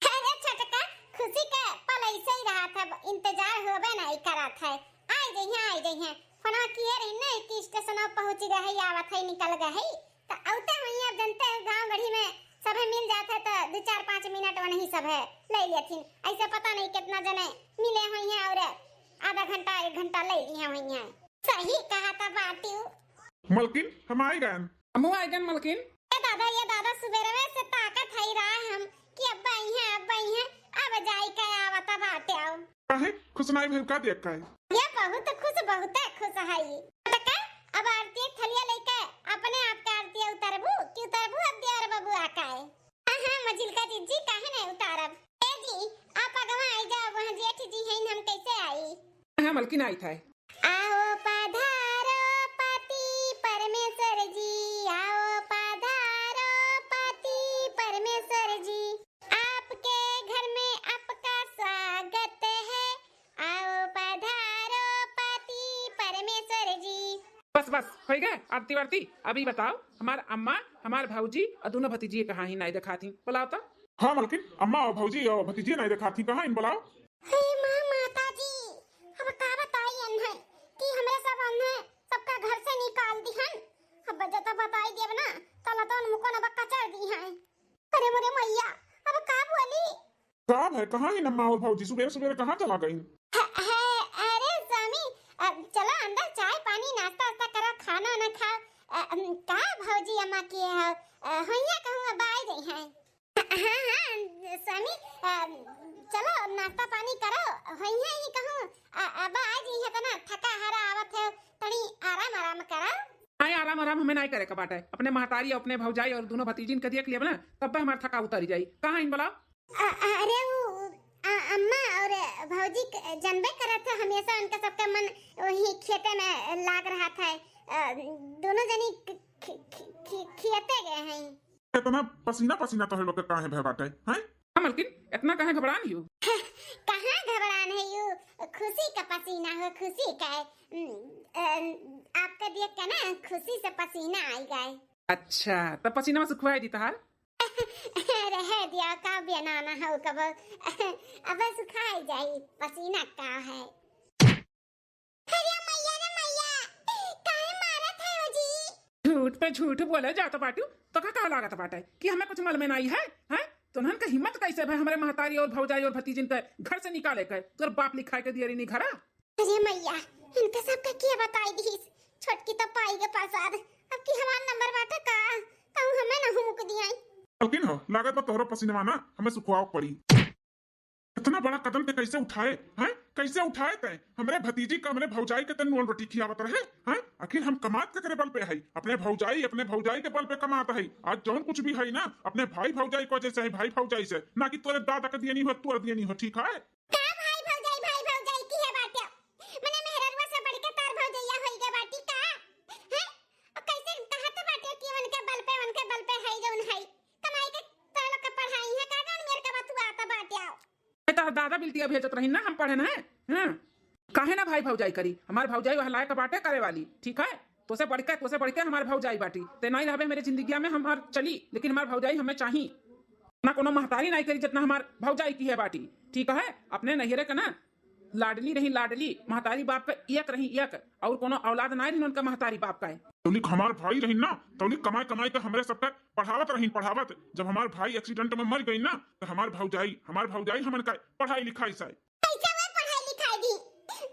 अरे छोटका, खुशी के पल ऐसे ही रहत है, इंतजार होबे नाहीं करत है। आई जइहें, आई जइहें। फोनवा किए रही ना कि स्टेशनवा पहुँच गए है, आवत है, निकल गए है। त औते हुई, अब जनते हो, गाँव गढ़ी में सभे मिल जात है, त दो चार पाँच मिनट वनही सभे ले लेथिन। ऐसे पता नहीं कितना जने मिले हुई हैं और आधा घंटा, एक घंटा ले लिए हुई हैं। सही कहा था बाटियो। मलकिन, हम आए गए। हमहू आए गए, मलकिन। ए दादा, ये दादा, सुबेरवे से ताकत है रहा हम कि अब्बा आई हैं, अब्बा आई हैं, अब जाई के आवता बाटे आओ। काहे? खुश नाई भइल का देख के? ये बहुत खुश, बहुते खुश हई। त का? अब आरती एक थलिया लेके अपने आप के आरती उतारबू कि उतारबू अब देवर बबुआ का है? हाँ, हाँ, मझिलका जिज्जी, काहे नहीं उतारब? ए जी, आप अगवा आई जाओ, वहाँ जेठ जी हैं, हम कैसे आई? हाँ, मलकिन आई था। आओ पधारो पति परमेश्वर जी, आओ पधारो पति परमेश्वर जी, आपके घर में आपका स्वागत है, आओ पधारो पति परमेश्वर जी। बस, बस, होइ गए आरती वारती। अभी बताओ, हमार अम्मा, हमार भौजी और दोनों भतीजी कहाँ ही नाई देखात ही? बुलाओ तो। हाँ मलकिन, अम्मा और भौजी और भतीजी नाई देखात ही, कहाँ इन बुलाओ? हे माँ, माता जी, अब का बताई अन्हे कि हमरे सब अन्हे सबका घर से निकाल दिहन। अब जब बताई देब ना, तला तो उनको न बक्का चढ़ दी हैं। अरे मोरे मैया, अब का बोली? का है, कहाँ है अम्मा और भौजी? सुबेरे सुबेरे कहाँ चला गई? है, है, अरे स्वामी, अब चलो अंदर चाय पानी नाश्ता वास्ता करो, खाना ना खाओ। अ, अम, का भौजी अम्मा के है? अ, होइया कहूँ अब आई गई हैं। हाँ, हाँ, स्वामी, अ, चलो नाश्ता पानी करो, होइया ही कहूँ, अ, अब आई गई है तो ना थका हारा आवत है, तनी आराम आराम करो। नहीं, आराम आराम हमें नहीं करे के बाटे। अपने महतारी, अपने भौजाई और दोनों भतीजिन के देख लेब ना, तब हमार थका उतरी जाई। कहाँ इन बोला? अ-, अरे उ, अ-, अम्मा और भौजी क-, जानबे करत है, हमेशा उनका सबका मन वही खेते में लाग रहा था। अ, दोनों जनी खि-, खि-, खि-, खि-, खियते गए हैं। इतना पसीना पसीना तोहरे लोग के काहे भय बाटे, हैं? हाँ मलकिन, इतना काहे घबरान हियो? कहाँ घबरान है यू? खुशी का पसीना हो, खुशी का है। उम, अ, आपका देख के ना खुशी से पसीना आई गए। अच्छा, तब पसीना में सुखवाई दी तहार? रहे दिया, का बेनाना हो कब, अब सुखाई जाई, पसीना का है। अरे मैया रे मैया, काहे मारत है हो जी? झूठ पे झूठ बोले जात बाटू, तो का, का लागत बाटे कि हमें कुछ मालूम नहीं है, हैं? तोहन का हिम्मत कैसे भय हमरे महतारी और भौजाई और भतीजिन के घर से निकाले के? तोर बाप लिखाए के दिए रही घरा? अरे मैया, इनका सबका क्या बताई दीस? छोटकी तो पाई के प्रसाद, अब की हमार नंबर बाटे का? कहूँ हमें ना हुमुक दियाई। मलकिन हो, लागत बा तोहरो पसीनवा ना हमें सुखवाओ पड़ी। इतना बड़ा कदम ते कैसे उठाए, हैं? कैसे उठाए तै? हमरे भतीजी का, हमरे भौजाई के तै नून रोटी खियावत रहे, हैं? आखिर हम कमात केकरे बल पे है? अपने भौजाई, अपने भौजाई के बल पे कमात है। आज जौन कुछ भी है ना, अपने भाई भौजाई को वजह से है, भाई भौजाई से, ना कि तोरे दादा के दियनी हो, तोर दियनी हो, ठीक है? का भाई भौजाई, भाई भौजाई की है बाटे? मने मेहररुआ से बढ़ के तार भौजैया होई गे बाटी का? हैं? और कैसे कहत बाटे कि उनके बल पे, उनके बल पे है जौन है? कमाई के तोरे लोग के पढ़ाई है का? कौन मेर के बतुआ आता बाटे आओ? ए, तोहर दादा बिलटिया भेजत रही ना, हम पढ़े ना है। हाँ। काहे ना भाई भौजाई करी? हमार भौजाई वह लायक बाटे करे वाली, ठीक है? तोसे बढ़ के, तोसे बढ़ के हमार भौजाई बाटी। ते नहीं रहबे मेरे जिंदगिया में हमार चली, लेकिन हमार भौजाई हमें चाही। ना कोनो महतारी नहीं करी जितना हमार भौजाई की है बाटी, ठीक है? अपने नैहरे के ना लाडली रही लाडली, महतारी बाप के एक रही एक, और कोनो औलाद ना रही उनका महतारी बाप का है। तौलिक हमार भाई रही ना, तौलिक कमाई कमाई के हमरे सबके पढ़ावत रही पढ़ावत। जब हमार भाई एक्सीडेंट में मर गई ना, तो हमार भौजाई, हमार भौजाई हमन का पढ़ाई लिखाई से। कैसे वे पढ़ाई लिखाई दी?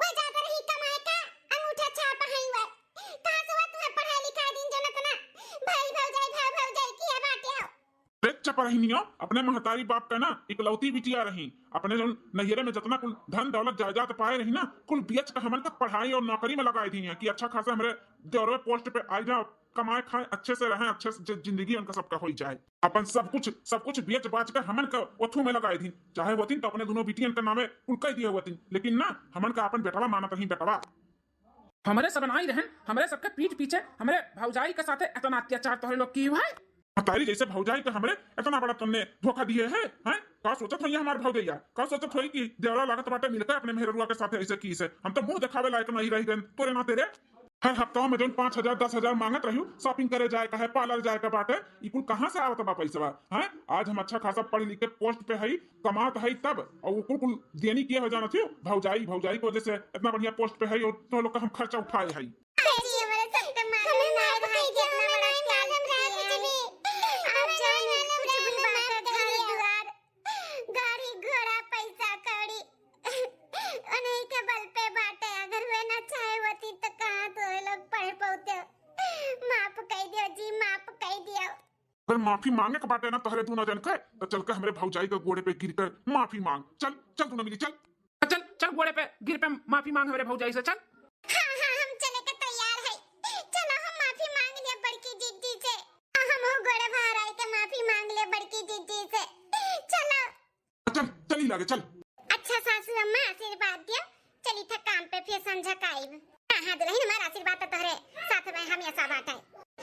वो जात रही कमाए का, अंगूठा छाप हई वे। कहाँ से वे तुम्हें पढ़ाई लिखाई दी, जनत ना? भाई भौजाई, भाई भौजाई की है बाटे हो। देख चपरहिनिया, अपने महतारी बाप का ना इकलौती बिटिया रही, अपने जौन नैहरे में जतना कुल धन दौलत जायदाद पाए रही ना, कुल बेच के हमन का पढ़ाई और नौकरी में लगाए दी हैं कि अच्छा खासा हमरे देवरवे पोस्ट पे आ जाओ, कमाए खाए, अच्छे से रहें, अच्छे से जि-, जिंदगी उनका सबका होई जाए। अपन सब कुछ, सब कुछ बेच बाच के हमन का ओथू में लगाए दी, चाहे होतीन तो अपने दोनों बिटियन के नामे कुल कह दिए होतीन, लेकिन ना, हमन का अपन बेटवा मानत रही, बेटवा। हमरे सब नाई रहन, हमरे सबके पीठ पीछे हमरे भौजाई के साथे इतना अत्याचार तोहरे लोग की है। महतारी जैसे भौजाई के हमरे इतना बड़ा तुमने धोखा दिए है, हैं? का सोचत होई हमार भौजैया? का सोचत होई कि देवरा लागत बाटे मिलकर अपने मेहररुआ के साथे ऐसे की से? हम तो मुंह दिखावे लायक नहीं रह गए तोरे नाते रे। हर हफ्ता में जौन पाँच हजार, दस हजार मांगत रही, shopping करे जाए का है, parlour जाए का बाटे, ई कुल कहाँ से आवत बा पैसवा, हैं? आज हम अच्छा खासा पढ़ लिख के पोस्ट पे हई, कमात हई तब, और वो कुल, कुल देनी किए हो जानत हो, भौजाई, भौजाई की वजह से इतना बढ़िया पोस्ट पे हई और तो लोग का हम खर्चा उठाए हई। अरे, हमारे सबके मालूम हमें ना माफ रहा कर कि दो, इतना हमें बड़ा नहीं मालूम रहा कुछ भी। आप जान मालूम रहा, कुछ भी हमें बात माफ है, कर घर दो। द्वार, गाड़ी घोड़ा, पैसा कौड़ी, उन्हीं के बल पे बाटे। अगर वे ना चाहे होती तो कहाँ तोरे लोग पढ़ पाते? माफ कर दियो जी, माफ कर दियो। अगर माफी मांगे के बाटे ना तोहरे दोनों जन के, तो चल के हमरे भौजाई के गोड़े पे गिर कर माफी मांग। चल, चल दोनों मिली, चल। चल, चल गोड़े पे गिर पे माफी मांग हमरे भौजाई से, चल। हाँ, हाँ, हम चले के तैयार है। चलो, हम माफी मांग ले बड़की जिज्जी से। हम हो गोड़े भराई के माफी मांग ले बड़की जिज्जी से। चलो। चल, चली लागे, चल। अच्छा सासू अम्मा, आशीर्वाद दियो, चली था काम पे, फिर संझा का आइब। हाँ, हाँ, दुल्हन, हमार आशीर्वाद तो तोहरे साथ में हमेशा बाटे।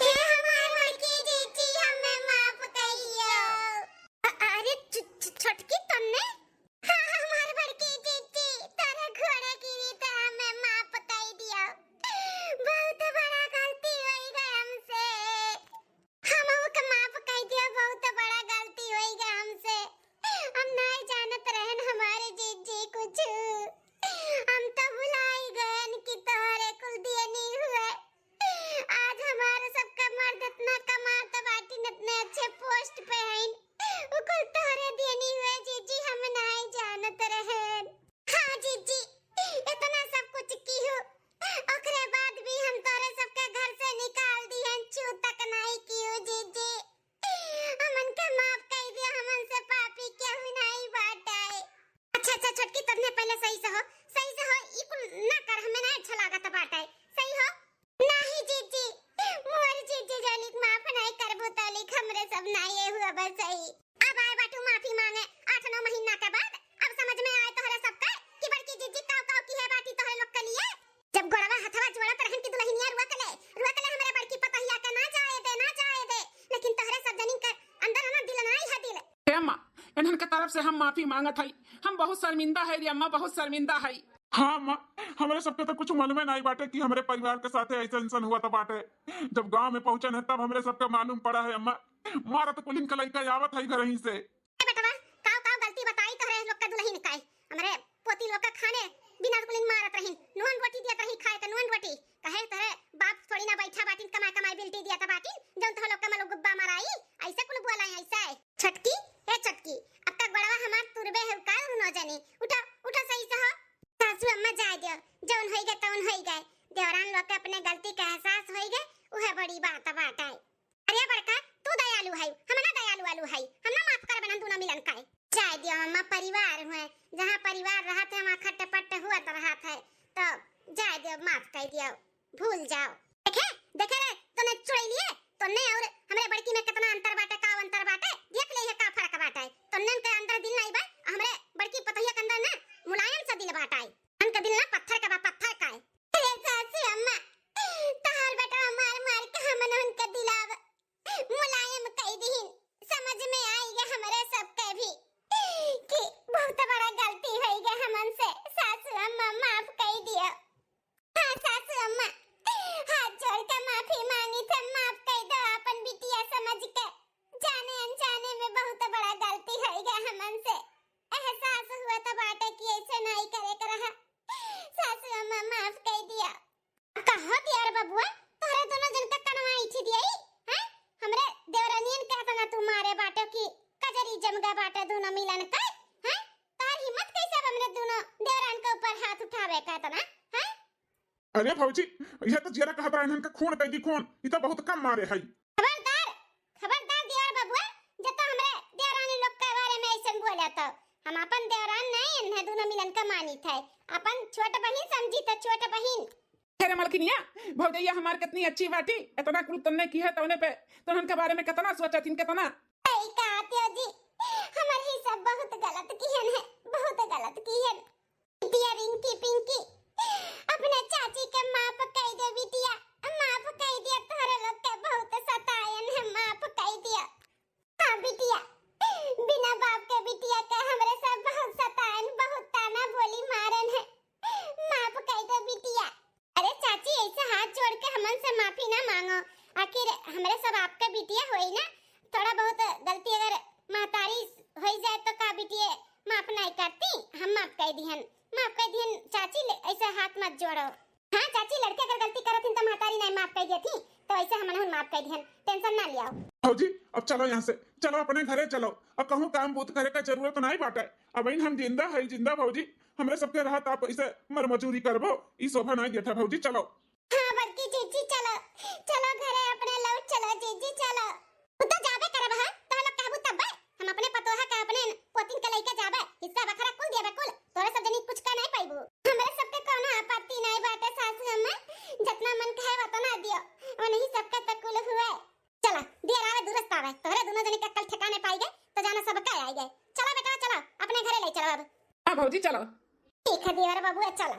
हे हमार बड़की जीजी, हमें माफ करियो। अ-, अरे, छ-, छ-, छोटकी, तन्ने? हाँ, हमार बड़की जीजी, तोरे घोड़े गिरी तो हमें माफ कर दियो। बहुत बड़ा गलती होई गई हमसे। हमहू के माफ कई दियो, बहुत बड़ा गलती होई गए हमसे। हम नाई जानत रहन हमारे जीजी कुछ। हम तो भुलाई गएन कि तोहरे कुल दियनी हुए। आज हमारे सबका मर्द इतना कमात बाटिन, इतने अच्छे पोस्ट पे हैं, उ कुल तोहरे दियनी हुए जीजी, हम नाई जानत रहन। हाँ जीजी, इतना सब कुछ की हूँ, ओकरे बाद भी हम तोरे सबके घर से निकाल दिहन, छू तक नाई कियो जीजी। हमन के माफ कई दियो, हमन से पापी केहू नाई बाटे। अच्छा, अच्छा छोटकी, तन्ने पहले सही से हो, सही से हो, ई कुल ना कर, हमें ना अच्छा लागत बाटे, सही हो। नाही जीजी, मोर जीजी जलिक माफ नाई करबू तलिक हमरे सब नाई हुआ बस सही। अब आए बाटू माफी मांगे आठ नौ महीना के बाद, अब समझ में आए तोहरे सबके कि बड़की जीजी काव काव की है बाटी तोहरे लोग के लिए। जब गोड़वा हथवा जोड़त रहन कि दुल्हनिया रुआ के ले, रुआ तरफ से हम माफी मांगत हई। हम बहुत शर्मिंदा है रे अम्मा, बहुत शर्मिंदा है। हाँ अम्मा, हमरे सबके तो कुछ मालूमे नाई बाटे कि हमरे परिवार के साथे ऐसन ऐसन हुआ तो बाटे। जब गांव में पहुंचन है तब हमरे सबके मालूम पड़ा है अम्मा। मारत कुलिन का लइका आवत है घर ही से। ए बेटवा, काव काव गलती बताई तोहरे लोग का दुल्हन का? हमरे पोती लोग का खाने बिना कुलिन मारत रहिन, नून रोटी दियत रही खाए के, नून रोटी। कहे तोहरे बाप थोड़ी ना बैठा बाटिन, कमाई कमाई बिल्टी दियत बाटिन, जौन तोह लोग का मलगुब्बा मराई, ऐसे कुल बोला है, ऐसे। छोटकी, ए छोटकी, अक्का गोड़वा हमार तुरबे है का दुनो जनी? उठो, उठो सही से हो। सासू अम्मा जाए दियो, जौन होई गए तौन होई गए। देवरान लोग के अपने गलती का एहसास होई गए, उहे बड़ी बात बाटे। अरे बड़का, तू दयालु है, हम ना दयालु आलू है, हम ना माफ करबे ना दुनो मिलन का। जाए दियो अम्मा, परिवार हुए, जहाँ परिवार रहत है वहाँ खट्ट पट्ट हुआ तो रहत है, तो जाए दियो, माफ कर दियो। भूल जाओ। देखे, देखे रे, तोने चुड़ैलिए, तोने और हमरे बड़की में कितना अंतर बाटे, का अंतर बाटे, देख ले ये का फर्क बाटे। तोने के अंदर दिल नहीं बा, हमरे बड़की पतोहिया के अंदर ना मुलायम सा दिल बाटे। उनका दिल ना पत्थर का बा, पत्थर का है। अरे सासू अम्मा, तहार बेटवा मार मार के हमन उनके दिलाव मुलायम कई दिहिन। समझ में आई गए हमरे सबके भी कि बहुत बड़ा गलती होई गए हमन से। सासू अम्मा माफ कई दियो। हाँ सासू अम्मा, हाथ जोड़ के माफी मांगी थे, माफ कर दो अपन बिटिया समझ के। जाने अनजाने में बहुत बड़ा गलती हो गया हमन से। एहसास हुआ तो बाटे कि ऐसे नहीं करे के रहा। सासू अम्मा माफ कर दिया। कहो दियर बबुआ, तोहरे दोनों जन का कनवा इठी दियाई, हैं? हमरे देवरानियन के तना तू मारे बाटे कि कजरी जम गए बाटे दोनों मिलन के, हैं? तार हिम्मत कैसे अब हमरे दोनों देवरान के ऊपर हाथ उठावे का तना, हैं? अरे भौजी, यह तो जियरा कहत रहे इनका खून कह दी खून, ये तो बहुत कम मारे है। खबरदार, खबरदार देवर बबुआ, जब तो हमरे देवरानी लोग के बारे में ऐसे बोले तो हम अपन देवरान नहीं, इन्हें दोनों मिलन का मानी थे, अपन छोट बहिन समझी थे, छोट बहिन। अरे मलकिनिया, भौजैया हमार कितनी अच्छी बाटी, इतना कुल तन्ने की है, तौने पे तोहन के बारे में कितना सोचत हिन, कितना। सही कहा त्यो जी, हमर ही सब बहुत गलत किहन है, बहुत गलत किहन। बिटिया रिंकी पिंकी, अपने चाची के माफ कई दे बिटिया, माफ कई दिया, तोहरे लोग के बहुत सतायन है, माफ कई दिया। हाँ बिटिया, बिना बाप के बिटिया के हमरे सब बहुत सतायन, बहुत ताना बोली मारन है, माफ कई दे बिटिया। अरे चाची, ऐसे हाथ जोड़ के हमन से माफी ना मांगो, आखिर हमरे सब आपके बिटिया होई ना, थोड़ा बहुत गलती अगर महतारी होई जाए तो का बिटिया माफ नहीं करती? हम माफ कर दिहन, माफ कर दिहन चाची, ले ऐसे हाथ मत जोड़ो। हाँ चाची, लड़के अगर गलती करत हिन तो महतारी नहीं माफ कर देती, तो ऐसे हमन माफ कर दिहन, टेंशन ना लियाओ। भौजी, अब चलो यहाँ से, चलो अपने घरे चलो, अब कहूँ काम बूत करे का जरूरत नहीं बाटे। अब इन हम जिंदा है, जिंदा भौजी, हमरे सबके रहत आप ऐसे मर मजूरी करबो, ई शोभा नहीं देता भौजी, चलो। हाँ बड़की जीजी, चलो, चलो घरे अपने लौट चलो जीजी, चलो। तू तो जाबे करब हा, तोह लोग कहबू तब्बे। हम अपने पतोहा के, अपने पोतिन के लइके जाबे, हिस्सा बखरा कुल देबे कुल, तोरे सब जनी कुछ कह नहीं पाइबू। हमरे सबके कौनो आपत्ति नहीं बाटे सासू अम्मा, जितना मन कहे उतना दियो, वनही सबके तो कुल हुए। चला, दियर आवे दूरस पावे, तोहरे दोनों जने के अक्कल ठिकाने पाई गए, तो जाना सब का आई गए। चला बेटा, चला, अपने घरे ले चलो अब। हाँ भौजी, चलो। ठीक है देवर बबुआ, चला।